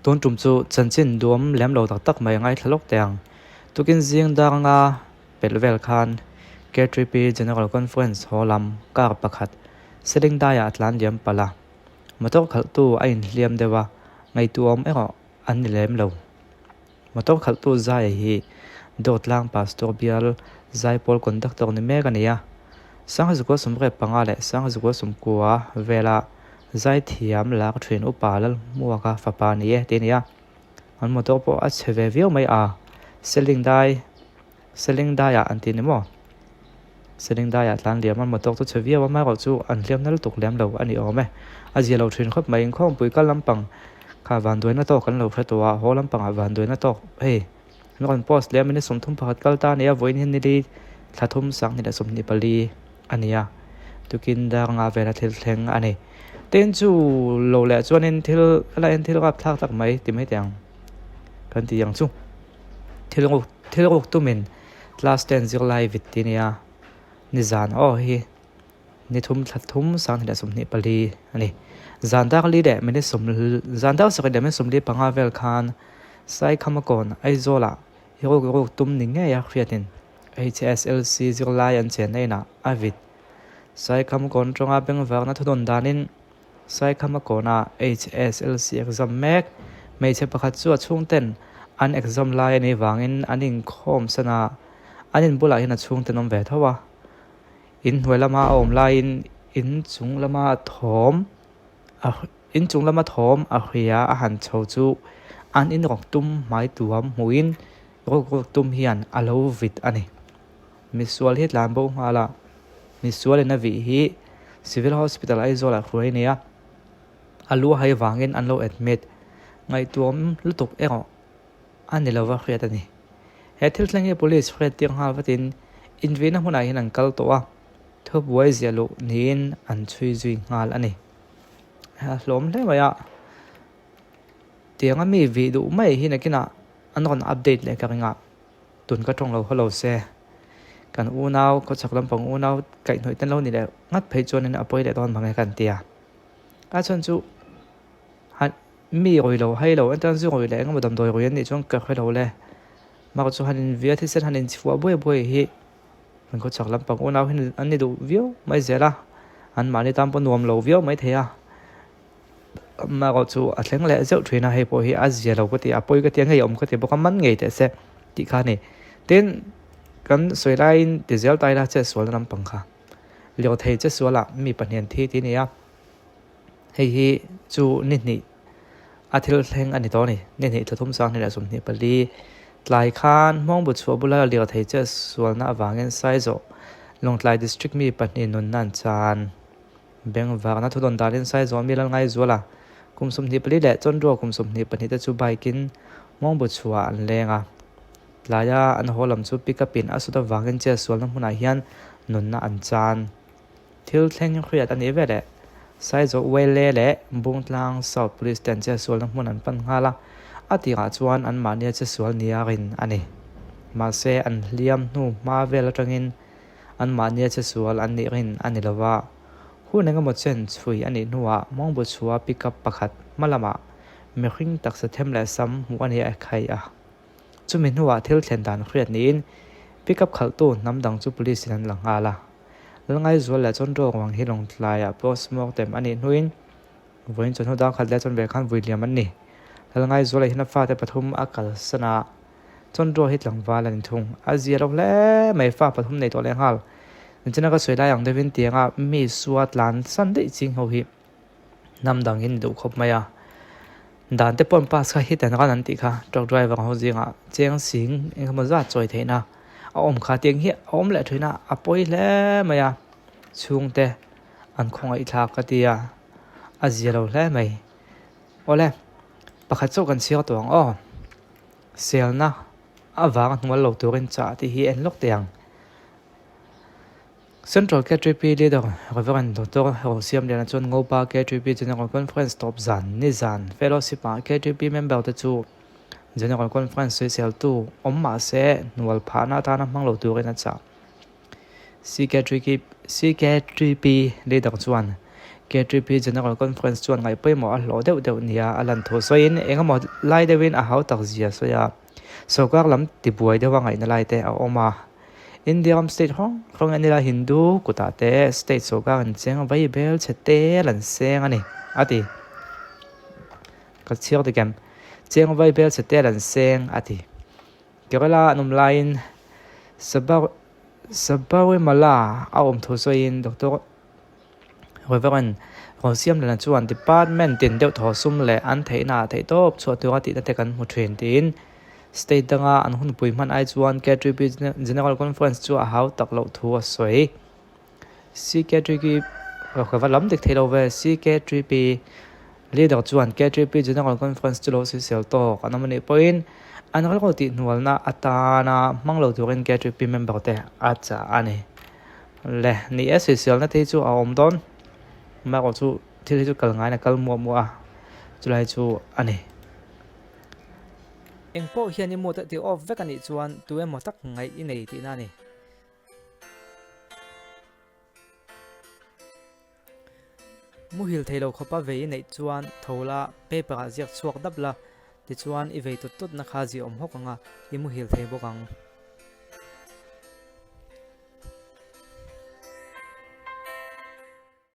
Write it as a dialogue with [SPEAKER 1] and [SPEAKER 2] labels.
[SPEAKER 1] Tun tum chu chanchin duam lem lo tak tak mai ngaithla lawk teh ang. Tukin zing danga pelh vel khan KTP General Conference haw lam car pakhat Seling daiah a tlan liam palh a. Motor khalhtu a inhliam deuh a, ngaihtuahawm erawh an ni lem lo. Motor khalhtu Zaia hi Dawtlang Pastor bial Zaipawl conductor ni mek a ni a. Sangzukua 35 leh Sangzukua 90 vela Zaithiam lak thin upa Lalhmuaka fapa ni e tih a ni a. An motor pawh a chhe ve viau mai a, Seling dai Seling daiah an ti ni maw? Seling daiah tlan liam a motor chu chhe viau a, amaherawh chu an hliam na lutuk lem lo a ni awm e. A zia lo thin khawp mai, inkhawmpui kal lampang kha vanduaina tawk kan lo hre tawh a, haw lampangah vanduaina tawk hei an rawn post leh a minute 31 kal ta a ni a, vawiin hian nili thla thum 2024 a ni a, tukin dar nga vela thil thleng a ni. Tin chu lo leh chuanin thil la en thil rapthlak tak mai ti mai teh ang kan ti ang chu. Thil ruk thil ruk tumin class ten zirlai vit ti nia nizan aw hi ni thum thla thum 2024 a ni. Zan dar li leh minute sawm zan dar sarih leh minute 45 vel khan Saikhamakawn Aizawlah i ruk ruk tum ni ngei a hriatin HSLC zirlai an chenna inah a vit. Saikhamakawn tawnga bengvarna thudawn danin Saikhamakawnah HSLC exam mek. Hmeichhe pakhat chu a chhungten an exam lai a nih vangin an inkhawm san a, an in bulah hian a chhungten awm ve tho a. In hnuai lama a awm laiin in chung lama thawm a in chung lama thawm a hria a han chho chu an inrawk tum hmai tuam hmuhin ruk ruk tum hian a lo vit a ni. Misual hi tlan bo nghal a, misualin a vih hi Civil Hospital Aizawlah hruai a ni a, a lu hai vangin an lo admit. Ngaihtuahawm lutuk erawh a ni lova hriat a ni. He thil thleng hi Police hriat tir nghal vatin invuina hmunah hian an kal tawh a, thubuai ziah luh niin an chhui zui nghal a ni. A hlawm hle mai a, tianga mi vih duh mai hi nakinah an rawn update leh ka ring a. Tun ka tawng lo haw lo se, kan unau khawchhak lampang unau kaihhnawih ten lo ni leh ngat phei chuanin a pawi leh dawn mang e kan ti a. A chhan chu han mi rawi lo hai lo entan zu rawi leh engemaw damdawi rawi an nih chuan ka hre lo le. Mak chu han invia thisen han inchhuah buai buai hi kan khawchhak lampang unau hi an ni duh viau mai zel a, anmahni tan pawh nuam lo viau mai thei a. Amaherawh chu a thleng leh zeuh thin a, hei pawh hi a zia lo ka ti a, pawi ka ti a, ngeiawm ka ti bawk a, man ngei teh se tih kha a ni. Tin, kan sawi laiin ti zel ta ila chetsualna lampang kha lirthei chetsualah mi pahnih an thi tih a ni a, hei hi chu ni hnih a thil thleng a ni tawh a ni. Ni hnih thla thum 2024 tlai khan Hmawngbu chhuah bula lirthei chetsualna avangin Saizawh Lawngtlai District mi pahnih nunna an chan. Bengvarna thudawn danin Saizawh mi Lalngaizual a, kum 24 leh Chawnruah kum 22 te chu bike in Hmawngbu chhuah an leng a. Tlaia an haw lam chu pick up in a sut avangin chetsualna hmunah hian nunna an chan. Thil thleng hriat a nih veleh Saizawh Wele leh Bungtlang South Police ten chetsualna hmun an pan nghal a, a tirah chuan anmahnia chetsual nia rin a ni. Mahse an hliam hnu hma vel atangin Anmahnia chesual an nih rin a ni lo va, hun engemaw chen chhui a nih hnuah mawngbu chhua pickup pakhat hma lamah mihring taksa them leh sam hmuh a ni a khaih a. Chumi hnuah thil thlen dan hriat niin pickup khalhtu hnam dang chu police in an la nghal a. Lalngaizual leh Chawnruak ruang hi Lawngtlaiah postmortem a nih hnuin vawiin chawhnu dar khat leh chawnve khan vui liam an ni. Lalngaizuala hian a fate pathum a kalsan a. Chawnruak hi tlangval a ni thung. A zia lo hle mai, fa pathum nei tawh leh nghal. Nichina ka sawi lai ang deuhin tianga mi sua tlan san daih ching ho hi hnam dang hi ni duh khawp mai a. Dan te pawh an pass kha hit and run an tih kha truck driver ho zingah cheng sing eng emaw zat chawi theihna a awm kha tiang hi a awm leh thin a, a pawi hle mai a. Chhungte an khawngaih thlak ka ti a, a zia lo hle mai. Awle, pakhat chauh kan chhiar tawh ang aw. Selna avanga hnual lo turin chah tih hi en lawk teh ang. Central KTP Leader Rev. Doctor Rosiamliana chuan Ngopa KTP General Conference tawp zan ni zan Fellowship-ah KTP member te chu General Conference sawiseltu awm mah se hnual phahna atana hmang lo turin a chah. CKTP Leader chuan KTP General Conference chuan ngaih pawimawh a hlawh deuh deuh nia a lan thu sawiin eng emaw lai deuhin a hau tak zia sawi a, sorkar lam tibuai deuha ngaihna lai te a awm a. India ram state hrang hrang en ila Hindu kutah te state sorkar an cheng vai bel chhe tel an seng a ni, a ti. Ka chhiar dik em? Cheng vai bel chhe tel an seng, a ti. Kerala an awm laiin Sabarimala a awm thu sawiin Doctor Reverend Rosiamlana chuan Department tin deuh thaw sum leh an theihna ah theihtawp chhuah tura tihna te kan hmu thin tiin State danga an hunpui hman ai chuan KTP General Conference chu a hau tak loh thu a sawi. CKTP ka va lam dik thei lo ve CKTP Leader chuan KTP General Conference chu lo sawisel tawk an awm a nih pawhin an rilru tihhnualna atana hmang lo turin KTP member te a chah a ni. Le, ni e sawiselna te hi chu a awm dawn, amaherawh chu thil hi chu kal ngaiin a kal muah muah a, chulai chu a ni. Eng pawh hian i mood a ti off vek a nih chuan tu emaw tak ngaih i nei tihna a ni. Muhil thei lo khawpa vei i neih chuan tho la, paper ah ziak chhuak dap la, tichuan i vei tut tut na kha ziah awm hawk ang a, i muhil thei bawk ang.